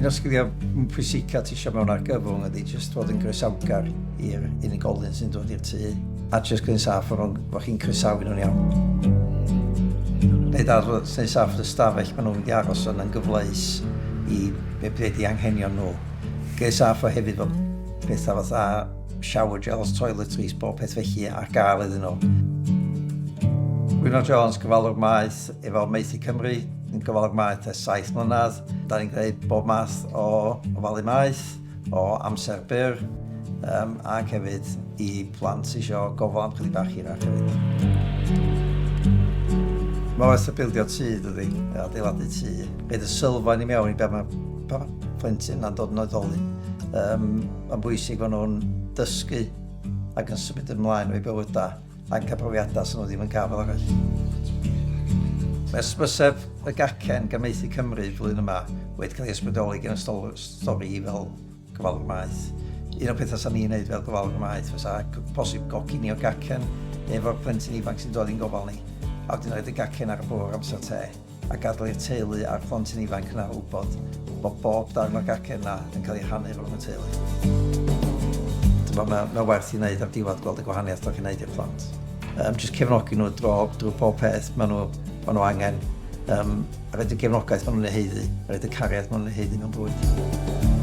Un o'r sgiliau pwysica ti eisiau mewn argyfwng ydy jyst fod yn groesawgar i'r unigolyn sy'n dod i'r tŷ a jyst gwneud saff fod nhw'n fod chi'n croesawu nhw'n iawn. Neu ar neu saff y stafell maen nhw'n mynd i aros yn yn gyfleus i be be di anghenion nhw. Gwneud saff o hefyd fod pethau fatha shower gels, toiletries, bob peth felly ar gael iddyn nhw. Gwynfor Jones, gofalwr maeth efo Maethu Cymru, yn gofalwr maeth ers 7 mlynedd. Da ni'n gwneud bob math o ofalu maeth, o amser byr, ac hefyd i plant sy'n eisiau gofal am chydig bach hirach hefyd. Mae fath o bildio tŷ, dydy, adeiladu tŷ. Rhaid y sylfaen i mewn i be mae, pa mae plentyn yna'n dod yn oedolyn. Mae'n bwysig fod nhw'n dysgu ac yn symud ymlaen o'i bywydau ac yn cael profiadau sy'n nhw ddim yn cael fel arall. Mae hysbyseb y gacen gan Maethu Cymru flwyddyn yma wedi cael ei ysbrydoli gan y stori fel gofalwr maeth. Un o'r pethau sa'n ni'n neud fel gofalwr maeth fysa posib goginio gacen efo'r plentyn ifanc sy'n dod i'n gofal ni. A wedyn rhoid y gacen ar y bwrdd amser te a gadael i'r teulu a'r plentyn ifanc yna wybod bod bob darn o'r gacen yna yn cael ei rhannu rhwng y teulu. Dyma mae werth i wneud ar diwedd gweld y gwahaniaeth da chi'n wneud i'r plant. Jyst cefnogi nhw drwy pob peth maen nhw angen. A rhaid y gefnogaeth maen nhw'n ei haeddu, a rhaid y cariad maen nhw'n ei haeddu mewn bywyd.